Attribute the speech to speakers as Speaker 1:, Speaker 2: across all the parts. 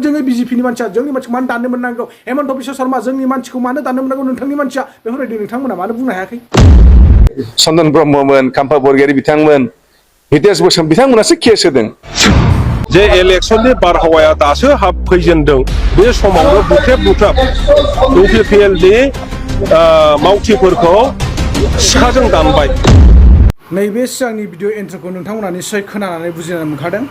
Speaker 1: जोंनि BJP नि मानसिया जोंनि मानसिखौ मानो दाननो मोननांगौ हेमन्त बिश्व शर्मा जोंनि मानसिखौ मानो दाननो मोननांगौ नोंथांनि मानसिया बेफोरबायदि नोंथांमोना मानो बुंनो हायाखै
Speaker 2: चन्दन ब्रह्ममोन काम्फा बरगयारी बिथांमोन हितेश बसुमतारी बिथांमोनासो केस होदों
Speaker 3: जे इलेक्शननि बारहावाया दासो फैजेनदों बे समावनो बुख्रेब UPPL नि मावथिफोरखौ सिखाजों दानबाय
Speaker 1: नैबे सिगांनि भिडिअ एन्ट्रिखौ नोंथांमोना निश्चय खोनानानै बुजिनानै मोनखादों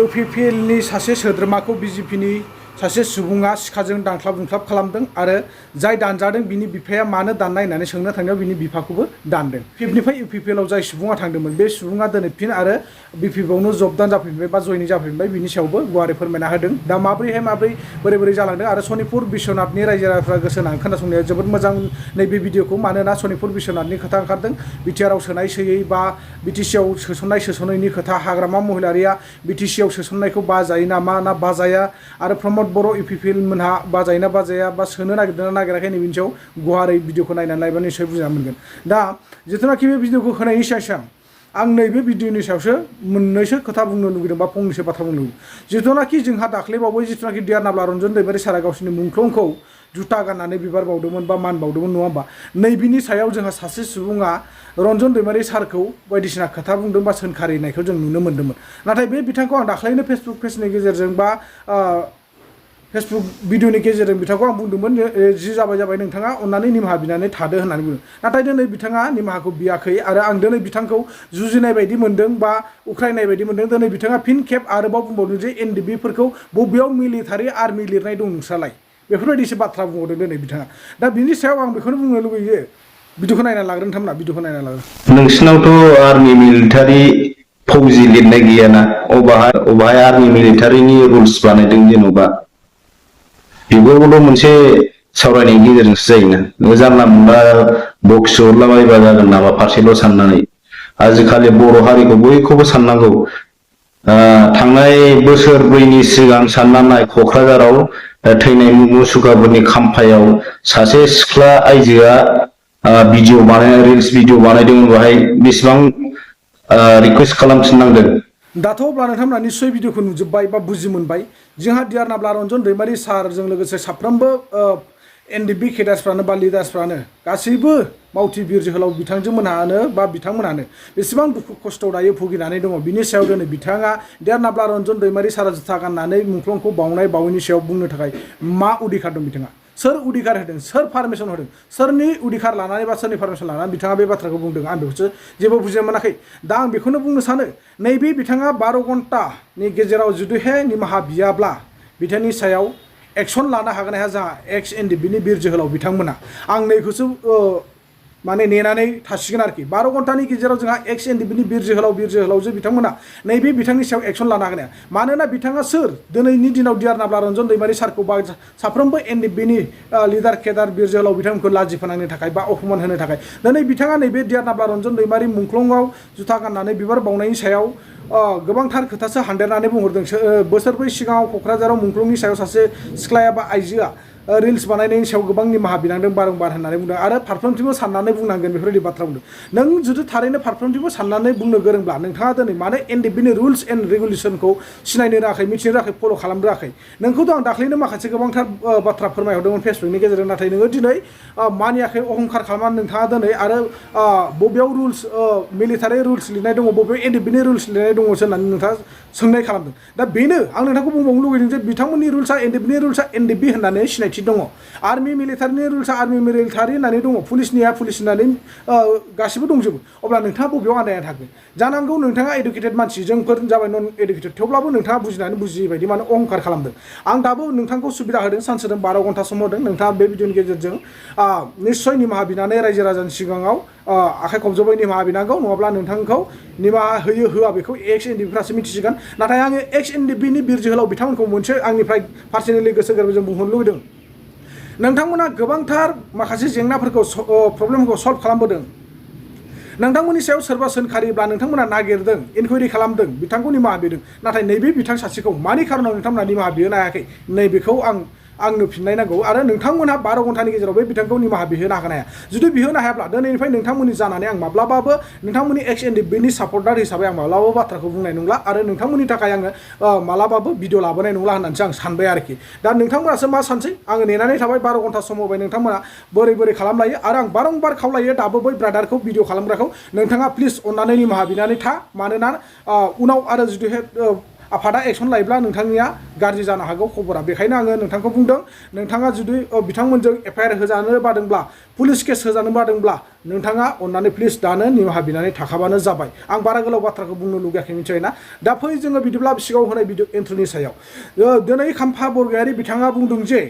Speaker 1: UPPL नि सासे सोद्रोमाखौ BJP नि सासे सुबुङा सिखाजों दानख्लाब दुंख्लाब खालामदों आरो जाय दानजादों बिनि बिफाया मानो दाननाय होननानै सोंनो थांनायाव बिनि बिफाखौबो दानदों BPF निफ्राय UPPL आव जाय सुबुङा थांदोंमोन बे सुबुङा दिनै फिन आरो BPF आवनो जबदान जाफिनबाय बा जयनिं जाफिनबाय बिनि सायावबो गुवारै फोरमायना होदों दा माब्रै बोरै जालांदों आरो सनितपुर बिश्वनाथनि रायजो राजाफ्रा गोसो होनानै खोनासंनाया जोबोद मोजां नैबे भिडिअखौ मानोना सनितपुर बिश्वनाथनि खोथा ओंखारदों BTR आव सोनाय सोयै बा BTC आव सोसननायनि खोथा हाग्रामा महिलारिया BTC आव सोसननायखौ बाजायो नामा ना बाजाया आरो प्रमद बर' UPPL मोनहा बाजायोना बाजाया बा सोनो नागिरदोंना नागिराखै नैबेनि सायाव गुवारै भिडिअखौ नायनानै लायोबा निश्चय बुजिना मोनगोन दा जिथुनाखि बे भिडिअखौ होनायनि सिगां आं नैबे भिडिअनि सायावसो मोननैसो खोथा बुंनो लुगैदों बा फंनैसो बाथ्रा बुंनो लुगैदों जिथुनाखि जोंहा दाख्लैबावै जिथुनाखि डिआर नाब्ला रन्जन दैमारि सारा गावसिनि मुंख्लंखौ जुथा गाननानै बिबार बावदोंमोन बा मान बावदोंमोन नङा होमबा नैबेनि सायाव जोंहा सासे सुबुङा रन्जन दैमारि सारखौ बायदिसिना खोथा बुंदों बा सोंखारिनायखौ जों नुनो मोन्दोंमोन नाथाय बे बिथांखौ आं दाख्लैनो फेसबुक पेजनि गेजेरजों बा फेसबुक भिडिअनि गेजेरजों बिथांखौ आं बुंदोंमोन जि जाबाय नोंथाङा अन्नानै निमाहा बिनानै थादो होननानै बुंदों नाथाय दिनै बिथाङा निमाहाखौ बियाखै आरो आं दिनै बिथांखौ जुजिनाय बायदि मोन्दों बा उख्रायनाय बायदि मोन्दों दिनै बिथाङा फिन खेब आरोबाव बुंबावदों जे NDFB फोरखौ बबेयाव मिलिटारि आर्मि लिरनाय दं नोंस्रालाय बेफोरबायदिसो बाथ्रा बुंबावदों दिनै बिथाङा दा बिनि सायाव आं बेखौनो बुंनो लुगैयो भिडिअखौ नायना लाग्रो नोंथांमोना भिडिअखौ नायना लाग्रो
Speaker 4: नोंसिनावथ' आर्मि मिलिटारि फौजि लिरनाय गैयाना अबाहाय आर्मि मिलिटारिनि रुल्स बानायदों जेन'बा बेफोरखौथ' मोनसे सावरायनायनि गेजेरजोंसो जायोना जानला मोनला बक्स हरलाबायबा जागोन नामा फारसेल' साननानै आजिखालि बर' हारिखौ बयखौबो साननांगौ थांनाय बोसोरब्रैनि सिगां सानना नाय क'क्राझाराव थैनाय मुसुखाफोरनि खाम्फायाव सासे सिख्ला आइजोआ रिल्स भिडिअ बानायदोंमोन बेहाय बेसेबां रिकुवेस्ट खालामफिननांदों
Speaker 1: दाथ' अब्ला नोंथांमोना निश्चय भिडिअखौ नुजोब्बाय बा बुजि मोनबाय जोंहा डिआर नाब्ला रन्जन दैमारि सारजों लोगोसे साफ्रोमबो NDFB केडार्सफ्रानो बा लिडार्सफ्रानो गासैबो मावथि बिर जोहोलाव बिथांजोमोनहानो बा बिथांमोनानो बेसेबां दुखु खस्थ' दायो भुगिनानै दङ बिनि सायाव दिनै बिथाङा डिआर नाब्ला रन्जन दैमारि सारा जुथा गाननानै मुंख्लंखौ बावनाय बावैनि सायाव बुंनो थाखाय मा उदिखार दं बिथाङा सोर उदिखार होदों सोर पारमिसन होदों सोरनि उदिखार लानानै बा सोरनि पारमिसन लानानै बिथाङा बे बाथ्राखौ बुंदों आं बेखौसो जेबो बुजिनो मोनाखै दा आं बेखौनो बुंनो सानो नैबे बिथाङा 12 घन्टानि गेजेराव जुदिहाय निमाहा बियाब्ला बिथांनि सायाव एक्सन लानो हागोन हाया जोंहा एक्स NDFB नि बिर जोहोलाव बिथांमोना आं नैखौसो माने नेनानै थासिगोन आरोखि 12 घन्टानि गेजेराव जोंहा एक्स NDFB नि बिर जोहोलावजो बिथांमोना नैबे बिथांनि सायाव एक्सन लानो हागोन हाया मानोना बिथाङा सोर दिनैनि दिनाव डिआर नाब्ला रन्जन दैमारि सारखौ बा साफ्रोमबो NDFB नि लिडार केडार बिर जोहोलाव बिथांमोनखौ लाजि फोनांनो थाखाय बा अपमान होनो थाखाय दिनै बिथाङा नैबे डिआर नाब्ला रन्जन दैमारि मुंख्लंआव जुथा गाननानै बिबार बावनायनि सायाव गोबांथार खोथासो हानदेरनानै बुंहरदों बोसोरब्रै सिगाङाव क'क्राझाराव मुंख्लंनि सायाव सासे सिख्लाया बा आइजोआ रिल्स बानायनायनि सायाव गोबां निमाहा बिनांदों बारंबार होननानै बुंदों आरो फारफ्रोमथिंबो साननानै बुंनांगोन बेफोरबायदि बाथ्रा बुंदों नों जुदि थारैनो फारफ्रोमथिंबो साननानै बुंनो गोरोंब्ला नोंथाङा दिनै मानो NDFB नि रुल्स एन्ड रेगुलेसनखौ सिनायनो रोङाखै मिथिनो रोङाखै फल' खालामनो रोङाखै नोंखौथ' आं दाख्लैनो माखासे गोबांथार बाथ्रा फोरमायहरदोंमोन फेसबुकनि गेजेरजों नाथाय नोङो दिनै मानियाखै अहंखार खालामनानै नोंथाङा दिनै आरो बबेयाव रुल्स मिलिटारि रुल्स लिरनाय दङ बबेयाव NDFB नि रुल्स लिरनाय दङ होननानै नोंथाङा सोंनाय खालामदों दा बेनो आं नोंथांखौ बुंबावनो लुगैदों जे बिथांमोननि रुल्सआ NDFB नि रुल्सआ NDFB होननानै सिनायथि दङ आर्मि मिलिटारिनि रुल्सआ आर्मि मिलिटारि होननानै दङ पुलिसनिया पुलिस होननानै गासिबो दंजोबो अब्ला नोंथाङा बबेयाव आन्दायना थागोन जानांगौ नोंथाङा एडुकेटेड मानसि जोंफोर जाबाय नन एडुकेटेड थेवब्लाबो नोंथाङा बुजिनानै बुजियै बायदि मानो अहंखार खालामदों आं दाबो नोंथांखौ सुबिदा होदों सानसे 12 घन्टा सम होदों नोंथाङा बे भिडिअनि गेजेरजों निश्चय निमाहा बिनानै रायजो राजानि सिगाङाव आखाइ खबजबै निमाहा बिनांगौ नङाब्ला नोंथांखौ निमाहा होयो होआ बेखौ एक्स NDFB फ्रासो मिथिसिगोन नाथाय आङो एक्स NDFB नि बिर जोहोलाव बिथांमोनखौ मोनसे आंनिफ्राय पार्सनेलि गोसो गोरबोजों बुंहरनो लुबैदों नोंथांमोना गोबांथार माखासे जेंनाफोरखौ प्रब्लेमखौ सल्भ खालामबोदों नोंथांमोननि सायाव सोरबा सोंखारिब्ला नोंथांमोना नागिरदों इनकुवारि खालामदों बिथांखौ निमाहा बिदों नाथाय नैबे बिथां सासेखौ मानि खारनाव नोंथांमोना निमाहा बिहोनो हायाखै नैबेखौ आं आंनो फिननाय नांगौ आरो नोंथांमोनहा 12 घन्टानि गेजेराव बे बिथांखौ निमाहा बिहोनो हागोन हाया जुदि बिहोनो हायाब्ला दिनैनिफ्राय नोंथांमोननि जानानै आं माब्लाबाबो नोंथांमोननि एक्स एनडिएफबिनि सापर्टार हिसाबै आं माब्लाबाबो बाथ्राखौ बुंनाय नंला आरो नोंथांमोननि थाखाय आङो मालाबाबो भिडिअ लाबोनाय नंला होननानैसो आं सानबाय आरोखि दा नोंथांमोनासो मा सानसै आङो नेनानै थाबाय 12 घन्टा सम होबाय नोंथांमोना बोरै खालामलायो आरो आं बारंबार खावलायो दाबो बै ब्रादारखौ भिडिअ खालामग्राखौ नोंथाङा प्लिज अननानै निमाहा बिनानै था मानोना उनाव आरो जुदि आफादा एक्सन लायोब्ला नोंथांनिया गाज्रि जानो हागौ खबरा बेखायनो आङो नोंथांखौ बुंदों नोंथाङा जुदि बिथांमोनजों एफआइआर होजानो बादोंब्ला पुलिस केस होजानो बादोंब्ला नोंथाङा अननानै प्लिज दानो निमाहा बिनानै थाखाबानो जाबाय आं बारा गोलाव बाथ्राखौ बुंनो लुगैयाखै मिथिबायना दा फै जोङो बिदिब्ला सिगाङाव होनाय भिडिअ एन्ट्रिनि सायाव दिनै खाम्फा बरगयारि बिथाङा बुंदों जे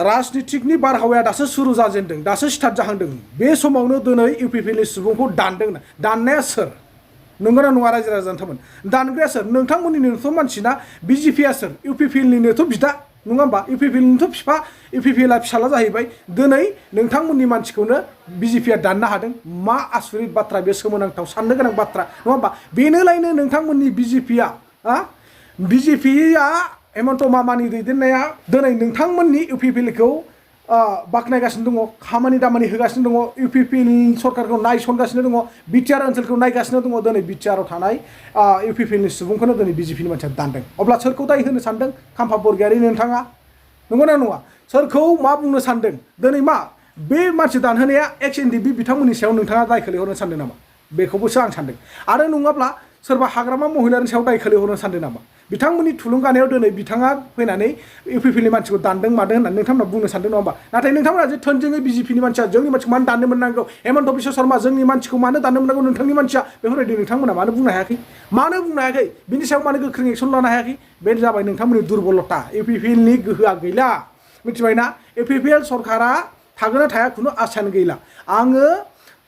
Speaker 1: राजनितिकनि बारहावाया दासो सुरु जाजेनदों दासो स्टार्ट जाहांदों बे समावनो दिनै इउपिपिएलनि सुबुंखौ दानदों दाननाया सोर नंगौना नङा रायजो राजानोथारमोन दानग्राया सोर नोंथांमोननिनोथ' मानसिना बिजेपिआ सोर इउपिपिएलनिनोथ' बिदा नङा होमबा इउपिपिएलनिथ' बिफा इउपिपिएलआ फिसाला जाहैबाय दिनै नोंथांमोननि मानसिखौनो बिजेपिआ दाननो हादों मा आसुरित बाथ्रा बे सोमोनांथाव साननो गोनां बाथ्रा नङा होमबा बेनोलायनो नोंथांमोननि बिजेपिआ हेमन्त मामानि दैदेननाया दिनै नोंथांमोननि इउपिपिएलखौ बाख्नायगासिनो दङ खामानि दामानि होगासिनो दङ इउपिपिएल सरकारखौ नायसनगासिनो दङ बिटिआर ओनसोलखौ नायगासिनो दङ दिनै बिटिआरआव थानाय इउपिपिएलनि सुबुंखौनो दिनै बिजेपिनि मानसिया दानदों अब्ला सोरखौ दाय होनो सानदों खाम्फा बरगयारि नोंथाङा नंगौना नङा सोरखौ मा बुंनो सानदों दिनै मा बे मानसि दानहोनाया एक्स एनडिएफबि बिथांमोननि सायाव नोंथाङा दाय खोलैहरनो सानदों नामा बेखौबोसो आं सानदों आरो नङाब्ला सोरबा हाग्रामा महिलानि सायाव दाय खोलैहरनो सानदों नामा बिथांमोननि थुलुंगानायाव दिनै बिथाङा फैनानै इउपिपिएलनि मानसिखौ दानदों मादों होननानै नोंथांमोना बुंनो सानदों नङा होमबा नाथाय नोंथांमोना जे थोंजोङै बिजेपिनि मानसिया जोंनि मानसिखौ मानो दाननो मोननांगौ हेमन्त बिश्व शर्मा जोंनि मानसिखौ मानो दाननो मोननांगौ नोंथांनि मानसिया बेफोरबायदि नोंथांमोना मानो बुंनो हायाखै बिनि सायाव मानो गोख्रों एक्सन लानो हायाखै बे जाबाय नोंथांमोननि दुरबलता इउपिपिएलनि गोहोआ गैला मिथिबायना इउपिपिएल सरकारा थागोन ना थाया खुनु आसायानो गैला आङो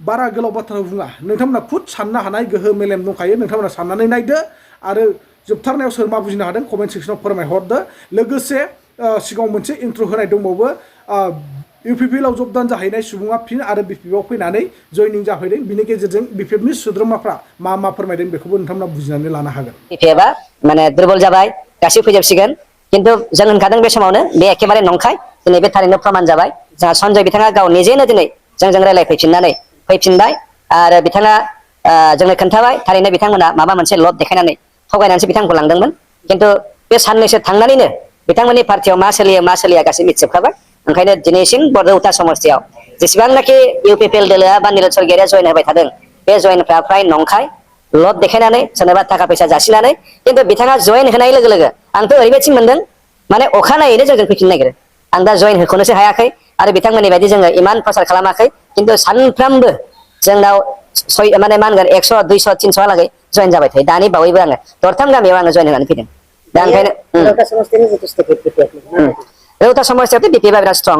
Speaker 1: बारा गोलाव बाथ्रा बुङा नोंथांमोना खुद साननो हानाय गोहो मेलेम दंखायो नोंथांमोना साननानै नायदो आरो जोबथारनायाव सोर मा बुजिनो हादों कमेन्ट सेक्सनाव फोरमायहरदो लोगोसे सिगाङाव मोनसे इन्ट्र होनाय दंबावो इउपिपिएलआव जबदान जाहैनाय सुबुङा फिन आरो बिपिएफआव फैनानै जयनिं जाफैदों बिनि गेजेरजों बिपिएफनि सोद्रोमाफ्रा मा फोरमायदों बेखौबो नोंथांमोना बुजिनानै लानो हागोन
Speaker 5: बिपिएफआ माने दुर्बल जाबाय गासिबो फैजोबसिगोन किन्तु जों होनखादों बे समावनो बे एखेबारे नंखाय दिनै बे थारैनो प्रमाण जाबाय जोंहा सन्जय बिथाङा गाव निजेनो दिनै जोंजों फैफिनबाय आरो बिथाङा जोंनो खोन्थाबाय थारैनो बिथांमोना माबा मोनसे लब देखायनानै थगायनानैसो बिथांखौ लांदोंमोन किन्तु बे साननैसो थांनानैनो बिथांमोननि पार्टियाव मा सोलिया गासैबो मिथिजोबखाबाय ओंखायनो दिनैसिम बरदौता समस्तियाव जेसेबांनाखि इउपिपिएल दोलोआ बा निरज सरगियारिया जयन होबाय थादों बे जयनफ्रा फ्राय नंखाय लब देखायनानै सोरनोबा थाखा फैसा जासिनानै किन्तु बिथाङा जयन होनाय लोगो लोगो आंथ' ओरैबायदि मोनदों माने अखानायैनो जोंजों फैफिननो नागिरो आं दा जयन होख'नोसो हायाखै आरो बिथांमोननि बायदि जोङो इमान प्रसार खालामाखै किन्तु सानफ्रामबो जोंनाव माने मा होनगोन 100 200 300 लागै जयन जाबाय थायो दानि बावैबो आङो दरथाम गामियाव आङो जयन होनानै फैदों दा ओंखायनो रौता समस्तियावथ' बिपिएफआ बिराद स्ट्रं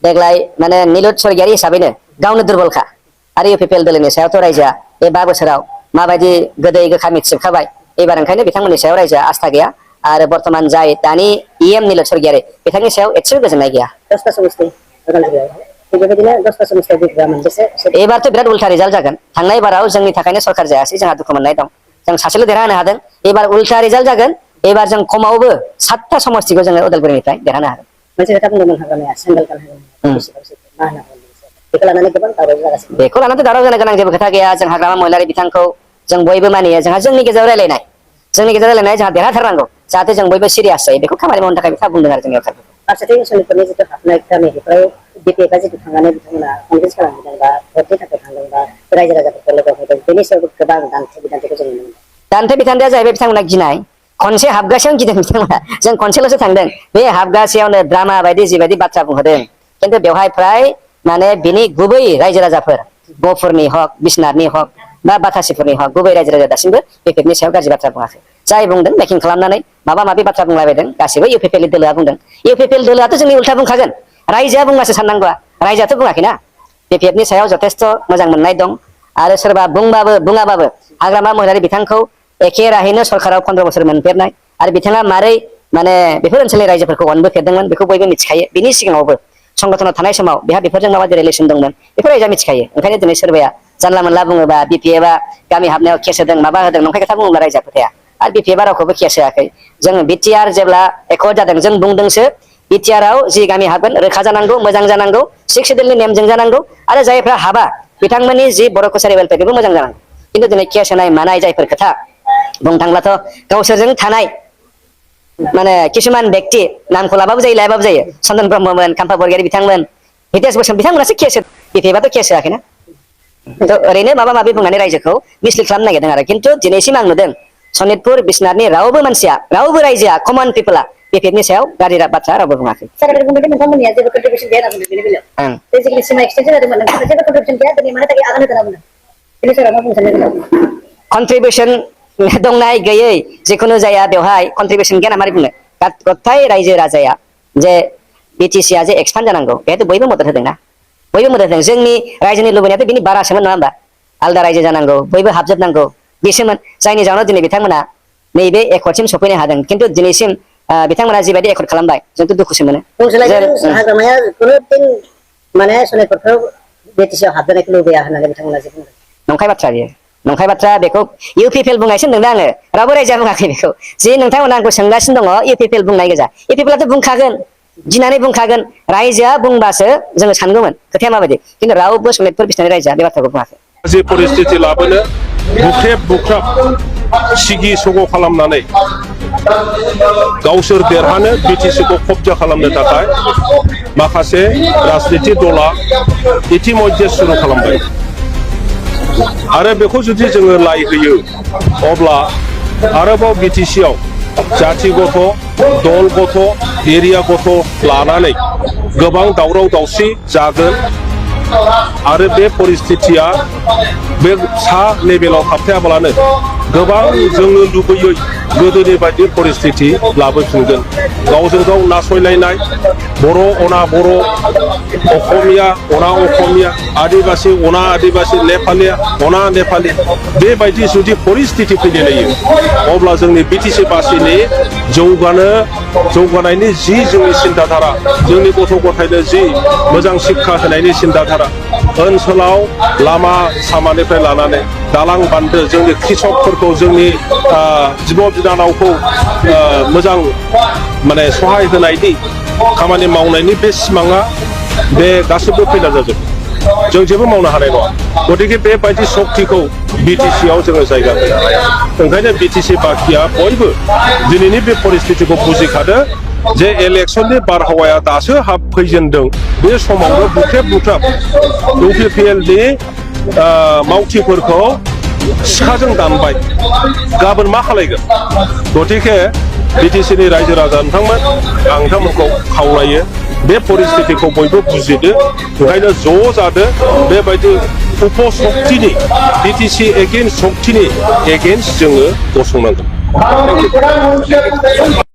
Speaker 5: देग्लाय माने निरज सरगियारि हिसाबैनो गावनो दुरबलखा आरो इउपिपिएल दोलोनि सायावथ' रायजोआ बे 5 बोसोराव माबायदि गोदै गोखा मिथिजोबखाबाय एबार ओंखायनो बिथांमोननि सायाव रायजोआ आस्था गैया आरो बर्तमान जाय दानि इएम निरज सरगियारि बिथांनि सायाव एसेबो गोजोननाय गैया एबारथ' बिराद उल्था रिजाल्ट जागोन थांनाय बाराव जोंनि थाखायनो सरकार जायासै जोंहा दुखु मोननाय दं जों सासेल' देरहानो हादों एबार उल्था रिजाल्ट जागोन एबार जों खमावबो 7था समस्तिखौ जोङो उदालगुरिनिफ्राय देरहानो हागोन मोनसे खोथा बुंदोंमोन हाग्रामाया सेन्देल बेखौ लानानै दावराव जानो गोनां जेबो खोथा गैया जों हाग्रामा महिलारि बिथांखौ जों बयबो मानियो जोंहा जोंनि गेजेराव रायलायनाय जोंहा देरहाथारनांगौ जाहाथे जों बयबो सिरियास जायो बेखौ खामानि मावनो थाखाय बिथाङा बुंदों आरो जोंनि फारसेथिं ओनसोलफोरनि जिथु हाबनाय गामि बेफोराव बिपिएफआ जिथु थांनानै बिथांमोना कनभिन्स खालामदों बा भटनि थाखाय थांदों बा रायजो राजाफोरखौ लोगो हमदों बेनि सायावबो गोबां दान्थे बिदान्थेखौ जों नुनो मोनदों दान्थे बिदान्थेया जाहैबाय बिथांमोना गिनाय खनसे हाबगासेयावनो गिदों बिथांमोना जों खनसेल'सो थांदों बे हाबगासेयावनो ड्रामा बायदि जिबायदि बाथ्रा बुंहरदों किन्तु बेवहाय फ्राय माने बिनि गुबै रायजो राजाफोर गफुरनि हक बिसनाथनि हक बा बाथासिफोरनि हक गुबै रायजो राजा दासिमबो बिपिएफनि सायाव गाज्रि बाथ्रा बुङाखै जाय बुंदों मेकिं खालामनानै माबा माबि बाथ्रा बुंलायबायदों गासिबो इउपिपिएल दोलोआ बुंदों इउपिपिएल दोलोआथ' जोंनि उल्था बुंखागोन रायजोआ बुंबासो साननांगौआ रायजोआथ' बुङाखैना बिपिएफनि सायाव जथेस्थ' मोजां मोननाय दं आरो सोरबा बुङाबाबो हाग्रामा महिलारि बिथांखौ एखे राहैनो सरकाराव 15 बोसोर मोनफेरनाय आरो बिथाङा मारै माने बेफोर ओनसोलनि रायजोफोरखौ अनबोफेरदोंमोन बेखौ बयबो मिथिखायो बिनि सिगाङावबो संगठनाव थानाय समाव बेहा बेफोरजों माबायदि रिलेसन दंमोन बेफोर रायजोआ मिथिखायो ओंखायनो दिनै सोरबाया जानला मोनला बुङोबा बिपिएफआ गामि हाबनायाव केस होदों माबा होदों नंखाय खोथा बुङोब्ला रायजोआ फोथाया आरो BPF रावखौबो केस होआखै जों BTR जेब्ला एकर्ड जादों जों बुंदोंसो BTR आव जि गामि हाबगोन रोखा जानांगौ मोजां जानांगौ 6 शेड्यूलनि नेमजों जानांगौ आरो जायफ्रा हाबा बिथांमोननि जि बर' कसारि वेलफेयार बेबो मोजां जानांगौ खिन्थु दिनै केस होनाय मानाय जायफोर खोथा बुंनो थांब्लाथ' गावसोरजों थानाय माने किसुमान व्यक्ति नामखौ लाबाबो जायो लायाबाबो जायो चन्दन ब्रह्ममोन खाम्फा बरगयारी बिथांमोन हितेश बसुमतारी बिथांमोनासो केस BPF केस होआखैना ओरैनो माबा माबि बुंनानै रायजोखौ मिसलिड खालामनो नागिरदों आरो खिन्थु दिनैसिम आं नुदों सनितपुर बिश्वनाथनि रावबो मानसिया रावबो रायजोआ कमन पिपला BPFनि सायाव गाज्रि बाथ्रा रावबो बुङाखै
Speaker 6: सारकार बुंबाय नोंथांमोननिया जेबो कन्ट्रिबिउसन गैया होनना बुंदों बेनि बेलायाव बेसिकलि सिमा एक्सटेनसन जादोंमोन नोंथांमोना जेबो कन्ट्रिबिउसन गैया दिनै मानो थाखाय आगान होदों बुंदों बेनि सायाव मा बुंनो सानदों
Speaker 5: कन्ट्रिबिउसन दंनाय गैयै जिखुनु जाया बेवहाय कन्ट्रिबिउसन गैया ना मारै बुंनो गथाय रायजो राजाया जे BTC आ जे एक्सपान्ड जानांगौ बेहायथ' बयबो मदद होदोंना बयबो मदद होदों जोंनि रायजोनि लुबैनायाथ' बिनि बारासोमोन नङा होमबा आलदा रायजो जानांगौ बयबो हाबजोबनांगौ बिसोमोन जायनि जाहोनाव दिनै बिथांमोना नैबे एकर्डसिम सफैनो हादों खिन्थु दिनैसिम बिथांमोना जिबायदि एकर्ड खालामबाय जोंथ' दुखुसो मोनो
Speaker 6: हाग्रामाया खुनु दिन माने सनितपुरखौ BTC आव हाबजानायखौ लुबैया होननानै बिथांमोना जे बुंदों
Speaker 5: नंखाय बाथ्रा बेयो नंखाय बाथ्रा बेखौ UPPL बुंनायसो होनदों आङो रावबो रायजोआ बुङाखै बेखौ जे नोंथांमोना आंखौ सोंगासिनो दङ UPPL बुंनाय गोजा UPPLआथ' बुंखागोन गिनानै बुंखागोन रायजोआ बुंबासो जोङो सानगौमोन खोथाया माबायदि खिन्थु रावबो सनितपुर बिश्वनाथनि रायजोआ बे बाथ्राखौ बुङाखै
Speaker 3: जे परिस्थिति लाबोनो बुख्रेब बुख्राब सिगि सग' खालामनानै गावसोर देरहानो BTC खौ कब्जा खालामनो थाखाय माखासे राजनिति दला इतिमध्ये सुरु खालामबाय आरो बेखौ जुदि जोङो लाइ होयो अब्ला आरोबाव BTC आव जाथि गथ' दल गथ' एरिया गथ' लानानै गोबां दावराव दावसि जागोन आरो बे परिस्थितिया बे सा लेभेलाव थाबथायाब्लानो गोबां जोङो लुबैयै गोदोनि बायदि परिस्थिति लाबोफिनगोन गावजों गाव नासयलायनाय बर' अना बर' अखमिया अना अखमिया आदिबासि अना आदिबासि नेपालिया अना नेपालि बेबायदि जुदि परिस्थिति फैनो लायो अब्ला जोंनि BTC बासिनि जौगानायनि जि जोंनि सिन्ताधारा जोंनि गथ' गथायनो जि मोजां शिक्षा होनायनि सिन्ताधारा ओनसोलाव लामा सामानिफ्राय लानानै दालां बान्दो जोंनि कृषकफोरखौ जोंनि बिब' बिनानावखौ मोजां माने सहाय होनायनि खामानि मावनायनि बे सिमाङा बे गासैबो फैला जाजोबो जों जेबो मावनो हानाय नङा गतिके बेबायदि सक्तिखौ BTC आव जोङो जायगा होनो हाया ओंखायनो BTC बाखिया बयबो दिनैनि बे परिस्थितिखौ बुजिखादो जे इलेक्सननि बारहावाया दासो फैजेनदों बे समावनो बुख्रेब बुख्राब UPPL नि मावथिफोरखौ सिखाजों दानबाय गाबोन मा खालायगोन गतिके BTC नि रायजो राजा नोंथांमोन आं नोंथांमोनखौ खावलायो बे परिस्थितिखौ बयबो बुजिदो ओंखायनो ज' जादो बेबायदि उपशक्तिनि BTC एगेन्स्ट सक्तिनि एगेन्स्ट जोङो गसंनांगोन